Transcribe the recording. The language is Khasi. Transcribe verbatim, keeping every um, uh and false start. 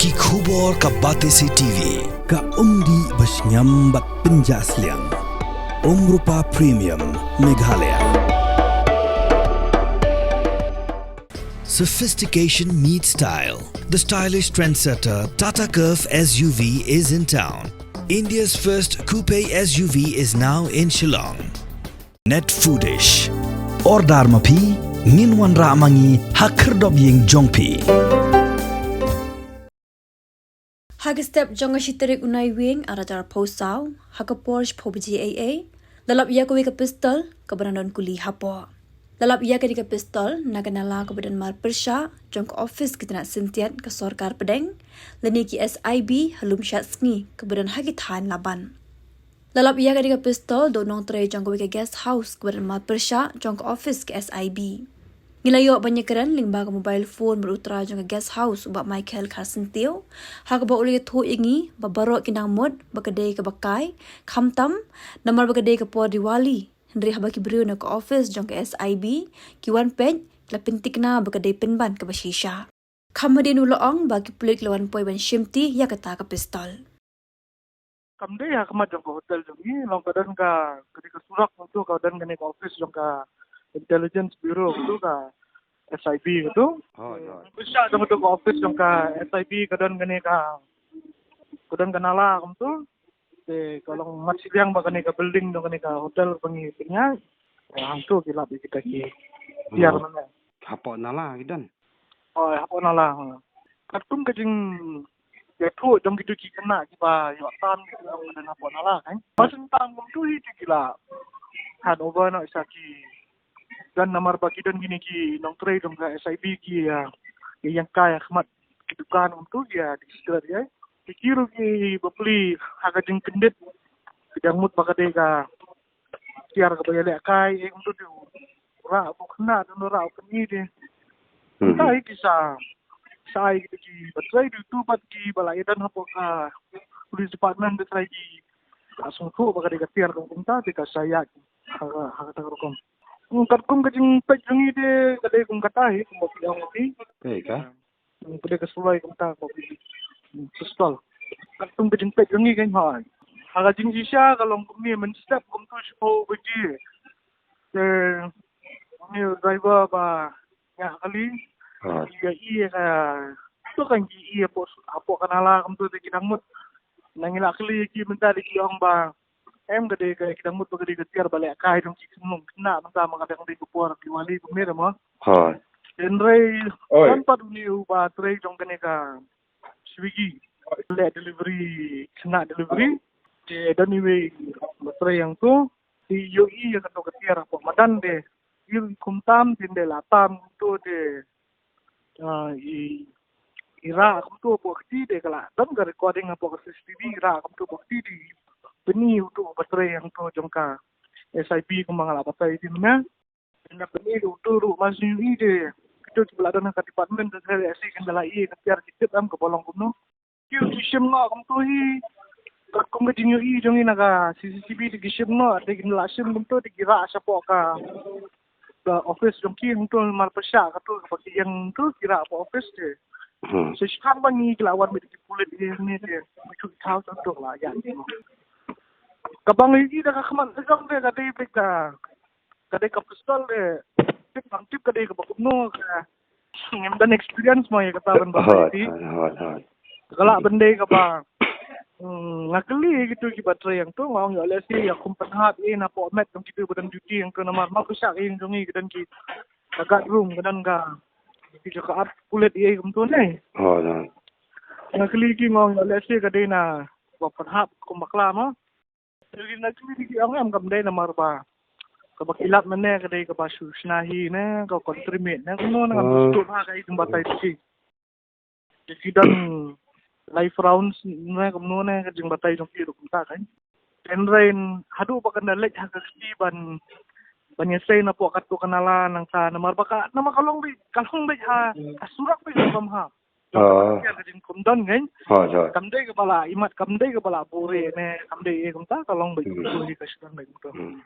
Ki khubor ka Batesi T V, ka umdih ba shngiam bad pynjah sliang. Umrupa Premium, Meghalaya. Sophistication meets style. The stylish trendsetter Tata Curvv S U V is in town. India's first coupe S U V is now in Shillong. Net Foodish. Order ma phi, ngin wanrah ma ngi ha khyrdop ïing jong phi. Ha ka step jong ka shi tarik u Naiwieng ar hajar arphew saw, ha ka por shiphew baje eiei, la lap ïa kawei ka pistol kaba nang don kuli hapoh. La lap ïa kane ka pistol na ka nala kaba don marpyrshah jong ka ophis ki tnat syntiat ka sorkar pdeng lane ki S I B ha Lumshad Sngi kaba don ha ki thaiñ Laban. La lap ïa kane ka pistol da u nongtrei jong kawei ka guest house kaba don marpyrshah jong ka ophis ka S I B. Ngi la ïoh ban ïakren lyngba ka mobile phone bad u trai jong ka guest house u Bah Michael Kharsyntiew, ha kaba u la ïathuh ïa ngi ba baroh ki nang mut ba ka dei kaba kai, khamtam namar ba ka dei ka por Diwali, hynrei haba ki briew na ka ophis jong ka S I B ki wan peit, ki la pynthikna ba ka dei pynban kaba shisha. Kham hadien u la ong ba ki pulit ki la wan poi ban shimti ïa kata ka pistol. Kam dei ha khmat jong ka hotel jong ngi, long ka don ka, ka dei ka surok, ka tu ka don kane ka office jong ka Intelligence Bureau, ka tu ka S I B, ka tu. Hooid, hooid. Pyrshah jong ka tu ka office jong ka S I B ka don kane ka, ka don ka nala, ka tu. Te ka long mat shiliang ba kane ka building jong kane ka hotel ba ngi pynïaid. Hangtu ki lap ïa kita ki tiar. Hmm. Mane. Hapoh nala ki don. Hooid, hapoh nala, ha. Katkum ka jingïathuh jong kito ki khynnah kiba ïoh tam ki ong ka don hapoh nala, kan. Ba shen tam kumtu hi te ki la hand over noh sha ki don namar ba ki don kine ki nongtrei jong ka S I B ki, ah, ki ïeng kai ha khmat ki dukan kumtu ki, ah, ki secret ïa. Ki ruh ki bapli ha ka jingkyndit ki dang mut ba ka dei ka tiar kaba ïalehkai, eh, kumtu te u rah u khynnah, te u rah u kmie te. Hmm. Te ki sa, sa ai ki, ki ba trei, te utu pat kiba la ïadon hapoh ka police department, te sa ai ki la sngewthuh ba ka dei ka tiar kaba kumta, te ka sa ïaid ha, ha kata ka rukom. Hmm, katkum ka jingpeit jong ngi te ka dei kum kata hi, kumba phi ong hi. Peit ka. Hmm, ka dei ka suloi kumta, kumba phi, hmm, pistol. Katkum ka jingpeit jong ngi kan, hooid. Ha ka jingshisha ka long kumne, mynstep kumtu shiphew baje. Te une u driver ba ñiah kali. Ha. Ïa i ka, to kan ki ïa hapoh, hapoh ka nala kumtu te ki dang mut. Nang ïa la kylli ïa ki mynta te ki ong ba em ka dei ka, ki dang mut ba ka dei ka tiar ba lehkai jong ki khynnah mynta ma ka dang dei ka por Diwali kumne te mo. Ha. Hynrei, oi, don pat une uba trei jong kane ka Swiggy. Leh delivery, khynnah delivery. Te don iwei ba trei hangtu. Te ïohi ïa kato ka tiar hapoh madan te. Ïohi kumtam te, ynda la tam kumto te, ah, i, i rah kumto hapoh kti te, ka la don ka recording hapoh ka C C T V, i rah kumto hapoh kti te. Pyni uto uba trei hangto jong ka S I B kumba nga la batai te mynne. Ynda pyni uto ruh, ma shu ïohi te, kito kiba la don ha ka department te, sa ïa si kin da la ïohi ka tiar ki tip em kaba long kumno. Ki, ki shim noh kumto hi. Katkum ka jingïohi jong ngi na ka C C T V te ki shim noh, te kin la shim kumto te ki rah shapoh ka, ka office jong ki hangto, marpyrshah kato kaba ki ïeng to ki rah hapoh office te. Hmm. Sa shisha ba ngi ki la wan bad ki pulit ïa ngi te, ki thaw to la ïa. Kaba ngi ïohi da ka khmat sdang te ka dei beit ka, ka dei ka pistol te, tip bang tip ka dei kaba kumno ka. Ngim don experience mo ïa kata ban batai. Hooid, te hooid, hooid, hooid. Ka lah ban dei kaba, hmm, nga kylli kito kiba trei hangto, nga ong ïoh lehse ïa kum pynhap ïa na poh met jong kito ba don duty hangto namar ma pyrshah ïa jong ngi ki don ki, ka guard room ka don ka, ki jaka ap pulit ïa kumto ne. Hooid, hooid. Nga kylli ki, nga ong ïoh lehse ka dei na ba pynhap kum bakla mo. Te na ki, ki ong em kam dei namar ba kaba ki lap mynne ka dei kaba shu shna hi ne, ka country made ne, kumno ne, ngam sngewthuh bha ka i kumba tai ki. Ki don live rounds ne, kumno ne, ka jingbatai jong ki ruh kumta kan. Hynrei haduh ba kan da leit ha ka kti ban, ban ïasei na poh katto ka nala nangta namar ba ka, namar ka long beit, ka long beit ha, ka surok beit ka bam ha. Ah. Ka jingkyrkhu don kan. Ha, ha. Kam dei kaba la imat, kam dei kaba la bore ne, kam dei, eh, kumta ka long beit. Hmm. Ka sdang beit kumta. Hmm.